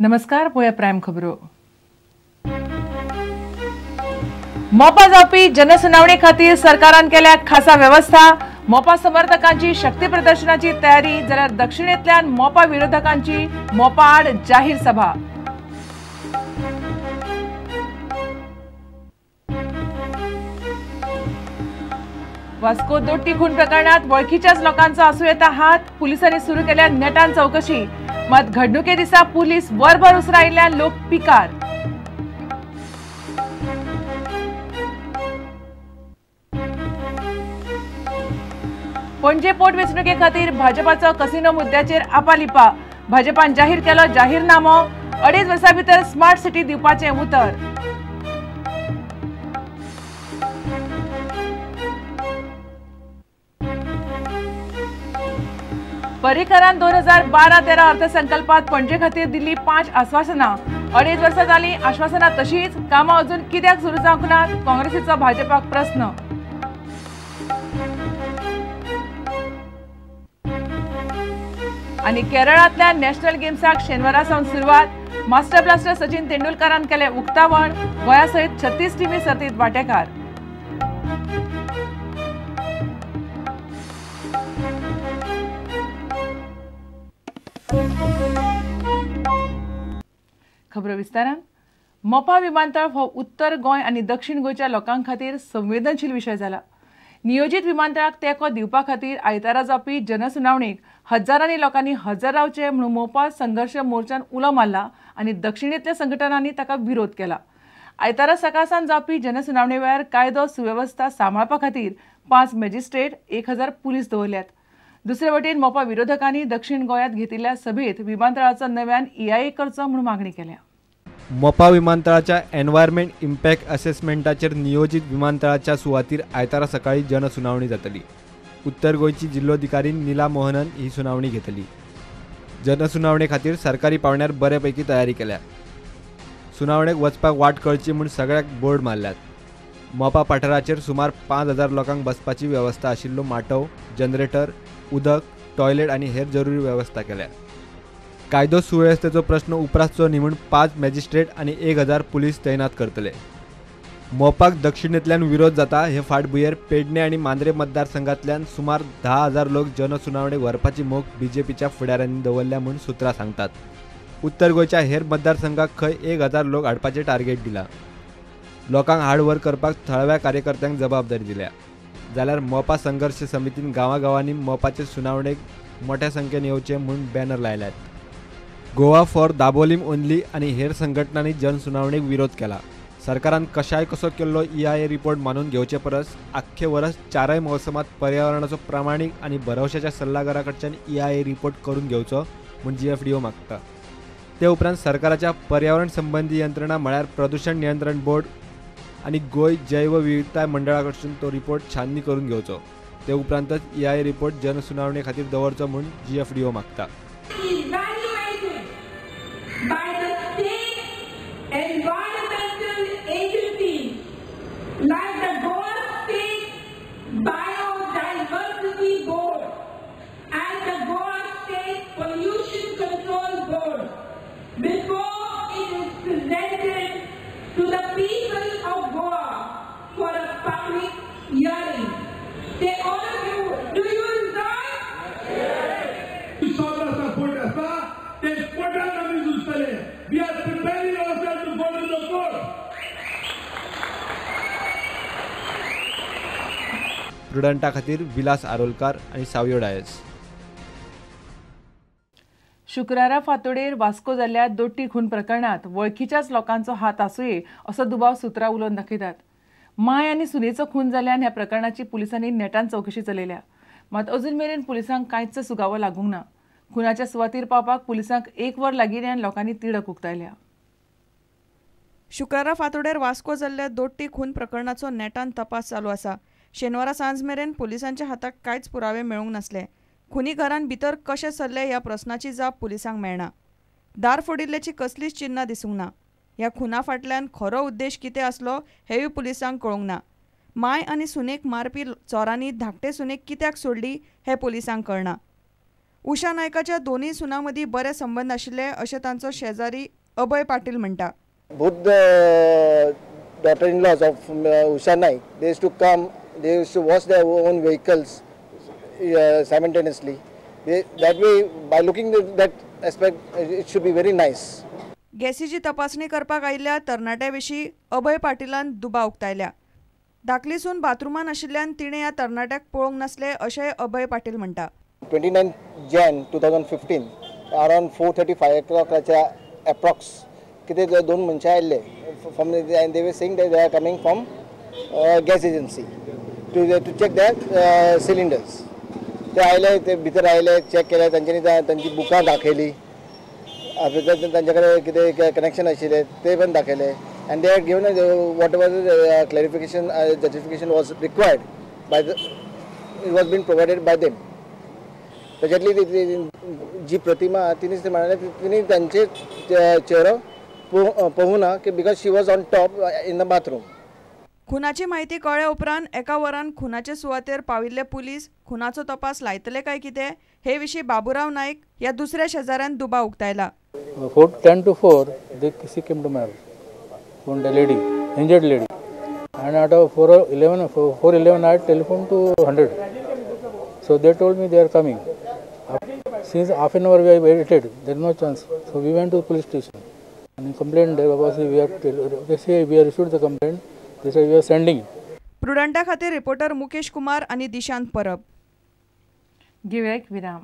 नमस्कार, पळोवया प्रायम खबरो. मोपा जावपी जनसुनावणी खातीर सरकारान केल्या खासा वेवस्था. मोपा समर्थकांची शक्ती प्रदर्शनाची तयारी, जाल्यार दक्षिणेंतल्यान मोपा विरोधकांची मोपा आड जाहीर सभा. वास्को दोट्टी खून प्रकरणात वळखीच्याच लोकांचो आसूं येता हात. पुलिसांनी सुरू केल्या नेटान चौकशी. मात घडणुके दिसा पुलीस वरभर उसरा आयिल्ल्यान लोक पिकार. पणजे पोटवेंचणुके खातीर भाजपाचो कसिनो मुद्द्याचेर आपालिपा. भाजपान जाहीर केलो जाहीरनामो. 2.5 वर्सां भितर स्मार्ट सिटी दिवपाचें उतर. पर्रीकरान 2012-13 अर्थसंकल्पात पणजे खातीर दिल्ली 5 आश्वासनां. 2.5 वर्सां जालीं आश्वासनां तशींच, कामां अजून कित्याक सुरू जावंक नात? काँग्रेसीचो भाजपाक प्रस्न. आनी केरळांतल्या नॅशनल गेम्साक शेनवारा सावन सुरवात. मास्टर ब्लास्टर सचिन तेंडुलकरान केलें उक्तावण. गोंया सयत 36 टिमी सर्तींत वांटेकार. खबरो विस्तारान. मोपा विमानतळ हो उत्तर गोंय आनी दक्षिण गोंयच्या लोकां खातीर संवेदनशील विशय जाला. नियोजीत विमानतळाक तेंको दिवपा खातीर आयतारा जावपी जनसुनावणेक हजारांनी लोकांनी हजर रावचें म्हणून मोपा संघर्श मोर्चान उलो मारला आनी दक्षिणेंतल्या संघटनांनी ताका विरोध केला. आयतारा सकाळ सावन जावपी जनसुनावणे वेळार कायदो सुवेवस्था सांबाळपा खातीर 5 मॅजिस्ट्रेट 1000 पुलीस दवरल्यात. दुसरे वटेन मोपा विरोधकांनी दक्षिण गोंयांत घेतिल्ल्या सभेत विमानतळाचो नव्यान EIA करचो म्हणून मागणी केल्या. मोपा विमानतळाच्या एनवायरमेंट इम्पॅक्ट असेसमेंटाचेर नियोजीत विमानतळाच्या सुवातीर आयतारा सकाळी जनसुनावणी जातली. उत्तर गोंयची जिल्लोधिकारी नीला मोहनन ही सुनावणी घेतली. जनसुनावणे खातीर सरकारी पावंड्यार बरे पैकी तयारी केल्या. सुनावणेक वचपाक वाट कळची म्हूण सगळ्याक बोर्ड मारल्यात. मोपा पठाराचेर सुमार 5000 लोकांक बसपाची वेवस्था आशिल्लो माटव, जनरेटर, उदक, टॉयलेट आनी हेर जरुरी वेवस्था केल्या. कायदो सुवेवस्थेचो प्रश्न उप्रासचो न्ही म्हूण 5 मॅजिस्ट्रेट आनी 1000 पुलीस तैनात करतले. मोपाक दक्षिणेंतल्यान विरोध जाता हे फाटभुंयेर पेडणे आनी मांद्रे मतदारसंघांतल्यान सुमार 10,000 लोक जनसुनावणेक व्हरपाची मोख बीजेपीच्या फुडाऱ्यांनी दवरल्या म्हूण सुत्रां सांगतात. उत्तर गोंयच्या हेर मतदारसंघाक खंय 1000 लोक हाडपाचें टार्गेट दिलां. लोकांक हाड व्हर करपाक थळाव्या कार्यकर्त्यांक जबाबदारी दिल्या. जाल्यार मोपा संघर्श समितीन गांवागांवांनी मोपाचे सुनावणेक मोठ्या संख्येन येवचे म्हूण बॅनर लायल्यात. गोवा फॉर दाबोलीम ओनली आनी हेर संघटनांनी जनसुनावणेक विरोध केला. सरकारान कशाय कसो केल्लो EIA report मानून घेवचे परस आख्खे वरस 4 मौसमात पर्यावरणाचो प्रामाणीक आनी भरवशाच्या सल्लागारा कडच्यान EIA report करून घेवचो म्हूण GFDO मागता. ते उपरांत सरकाराच्या पर्यावरण संबंदी यंत्रणा म्हळ्यार प्रदूषण नियंत्रण बोर्ड आनी गोंय जैवविविधताय मंडळा कडसून तो रिपोर्ट छाननी करून घेवचो. ते उपरांतच EIA report जनसुनावणे खातीर दवरचो म्हूण GFDO मागता. By the state environmental agencies like the Goa State Biodiversity Board and the Goa State Pollution Control Board before it is presented to the people of Goa for a public hearing. Say all of you, do you resign? We are preparing ourselves to go to the court. प्रुडंटा खातीर विलास आरोलकार आनी सावयो डायस. शुक्रारा फांतोडेर वास्को जाल्ल्या दोट्टी खून प्रकरणात वळखीच्याच लोकांचो हात आसुये असो दुबाव सुत्रां उलोवन दाखयतात. माय आनी सुनेचो खून जाल्ल्यान ह्या प्रकरणाची पुलिसांनी नेटान चवकशी चलयल्या. मात अजून मेरेन पुलिसांक कांयच सुगावो लागूंक ना. खुनाच्या सुवातीर पावपाक पुलिसांक 1 वर लागिल्ल्यान लोकांनी तिडक उक्तायल्या. शुक्रारा फांतोडेर वास्को जाल्ल्या दोट्टी खून प्रकरणाचो नेटान तपास चालू आसा. शेनवारा सांज मेरेन पुलिसांच्या हाताक कांयच पुरावे मेळूंक नासले. खुनी घरान भितर कशें सरले ह्या प्रस्नाची जाप पुलिसांक मेळना. दार फोडिल्ल्याची कसलीच चिन्नां दिसूंक ना. ह्या खुना फाटल्यान खरो उद्देश कितें आसलो हेंय पुलिसांक कळूंक ना. माय आनी सुनेक मारपी चोरांनी धाकटे सुनेक कित्याक सोडली हें पुलिसांक कळना. उषा नायकाच्या दोनूय सुनां मदीं बरे संबंद आशिल्ले अशें तांचो शेजारी अभय पाटील म्हणटा. Both the daughter-in-laws of Usha Naik, they used to come, they used to wash their own vehicles simultaneously. That way, by looking at that aspect, it should be very nice. गॅसीची तपासणी करपाक आयिल्ल्या तरणाट्या विशीं अभय पाटीलान दुबाव उक्तायल्या. धाकली सून बाथरुमान आशिल्ल्यान तिणें ह्या तरणाट्याक पळोवंक नासलें अशेंय अभय पाटील म्हणटा. 29 Jan 2015 around 4:35 o'clock approx कितें दोन मनशां आयिल्ले from and they were saying that they are coming from gas agency to check their cylinders. ते आयले, ते भितर आयले, चॅक केले, तांच्यांनी तांची बुकां दाखयली, तांचे कडेन कितें कनेक्शन आशिल्लें ते पण दाखयले and they had given whatever clarification justification was required by the it was been provided by them. त्याच्यातली जी प्रतिमा तिनेच ते म्हणाले तिने तांचे चेहरो पळोवंक ना की because she was on top in the bathroom. खुनाची म्हायती कळ्ळ्या उपरांत एका वरान खुनाचे सुवातेर पाविल्ले पुलीस खुनाचो तपास लायतले काय कितें हे विशीं बाबुराव नायक ह्या दुसऱ्या शेजाऱ्यान दुबाव उक्तायला. 4:10 to 4 they came to my house, one lady, injured lady, and at 4:11 I telephoned to 100. So they told me they are coming. Since half an hour we waited, there is no chance. So we went to the police station and complained there. Baba said we have, they say we have issued the complaint. They said we are sending. प्रुडंटा खातीर reporter Mukesh Kumar आणि दिशांत परब. घेऊया एक विराम.